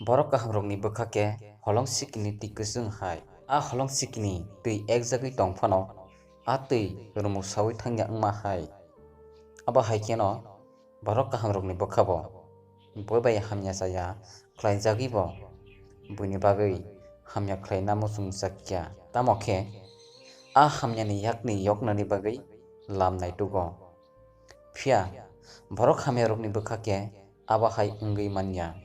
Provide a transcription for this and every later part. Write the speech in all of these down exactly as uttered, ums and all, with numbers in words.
Borok kahamrokni bwkha khe holong sikini twi kwchwng hai. A holong sikini twi ekjagwi tong phano a twi rumuk saui thangya wngma hai. Abo hai kheno borok kahamrokni bwkha bo boi bai hamya chaya khlaijagwi bo buini bagwi hamya khlaina muchung chakya. Tamo khe a hamyani yakni yoknani bagwi lam naitugo. Phiya borok hamyarokni bwkha khe abo hai wngwi manya.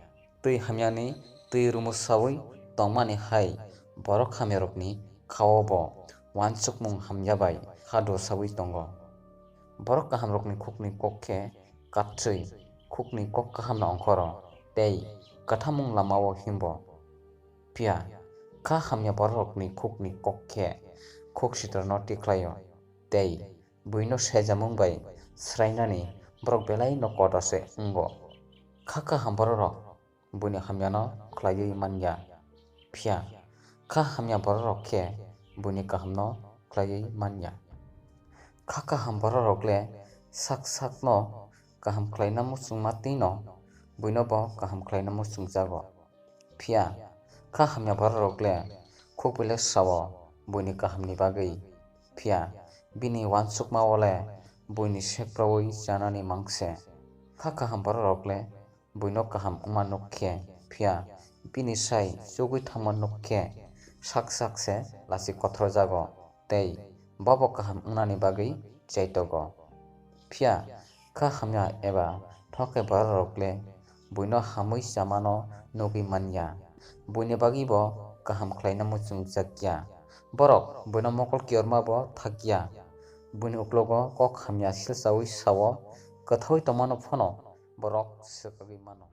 Twi hamyani twi rumu saui tongmani hai borok hamyarokni khao bo uansukmung hamya bai kha dosaui tongo. Borok kahamrokni khukni kok khe katswi, khukni kok kahamno ongkhoro tei kathamung lamao himbo. Phiya kha hamya bororokni khukni kok khe khuk sitorno tikhlaio tei buino sejamung bai swrainani borok belai no kotor se wngo. Kha kaham bororok buini hamyano khlaiwi manya, phiya kha hamya bororok khe buini kahamno khlaiwi manya. Kha kaham bororok le sak sakno kaham khlaina muchungma twino buino bo kaham khlaina muchungjago. Phiya kha hamya bororok le khuk belai sao buini kahamni bagwi, phiya bini uansukmao le buini sekpraui chanani mangse. Kha kaham bororok le buino kaham wngma nuk khe, phiya bini sai chugui thangma nuk khe sak sak se lachi kothorjago tei bobo kaham wngnani bagwi chaitogo. Phiya kha hamya eba thokhe bororok le buino hamwi chamano nugwi manya, buini bagwi bo kaham khlaina muchungjakya. Borok buino mokol kiyorma bo thakya, buini uklogo kok hamya silsaui sao, kwthaui tongmano phano borok swkagwi mano.